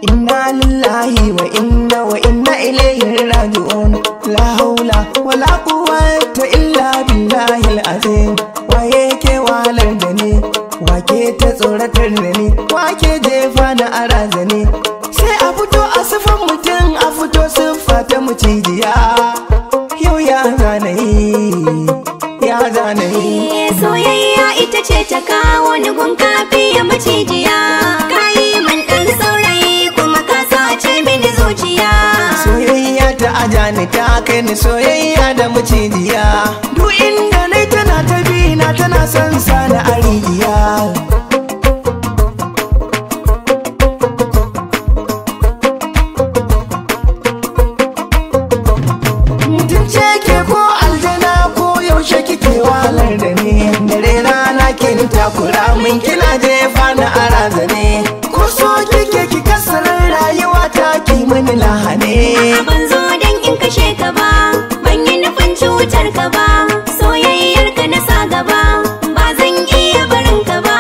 Inna lillahi wa inna ilaihi raji'un. La haula wala quwwata illa billahi al-azim. Waye ke walar da ni, wake ta tsoratar da ni, wake jefa na arazani. Sai a fito a sifan mutum, a fito siffa ta mucijiya. Yau ya zanayi, ya zanayi. Soyayya ita ce ta kawo ni gun kafi ya macijiya. Kayi man ɗan saurayi kuma ka sace mini zuciya. Soyayya ta ajani ta kai ni soyayya da macijiya. Duk inda nai tana ta bi na, tana son sani a rijiya. Mutum ce ke ko aljana ko yaushe kike walar da ni. Dare rana kin takura min, kina jefa na arazane. Ko so kike ki kasarar rayuwa ta ki mini lahane. A'a ban zo dan in kashe ka ba, ban yi nufin cutar ka ba. Soyayyar ka na sa gaba, ba zan iya barin ka ba.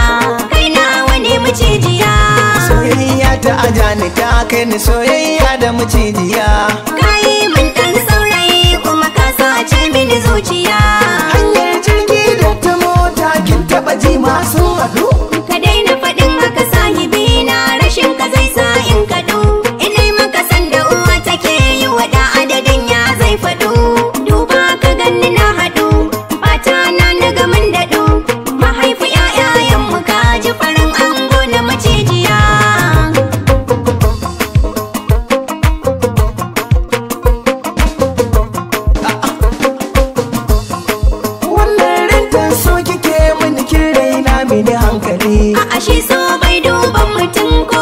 Kai na wani macijiya. Soyayya ta ajani ta kai ni soyayya da macijiya. Kayi min ɗan saurayi kuma ka sace mini zuciya. Hanyar jirgi da ta mota kin taba ji masu haɗu. Ka daina faɗin haka sahibi na, rashin ka zai sa in kaɗu. Ina maka sanda uwa take yi wa da adadin ya zai faɗu. Duba ka ganni na haɗu, fata na na gamin daɗu. Mahaifi ƴaƴayen mu ka ji farin ango na macijiya. Wannan rintan so kike mini, kin raina mini hankali. A'a shi so bai duban mutum ko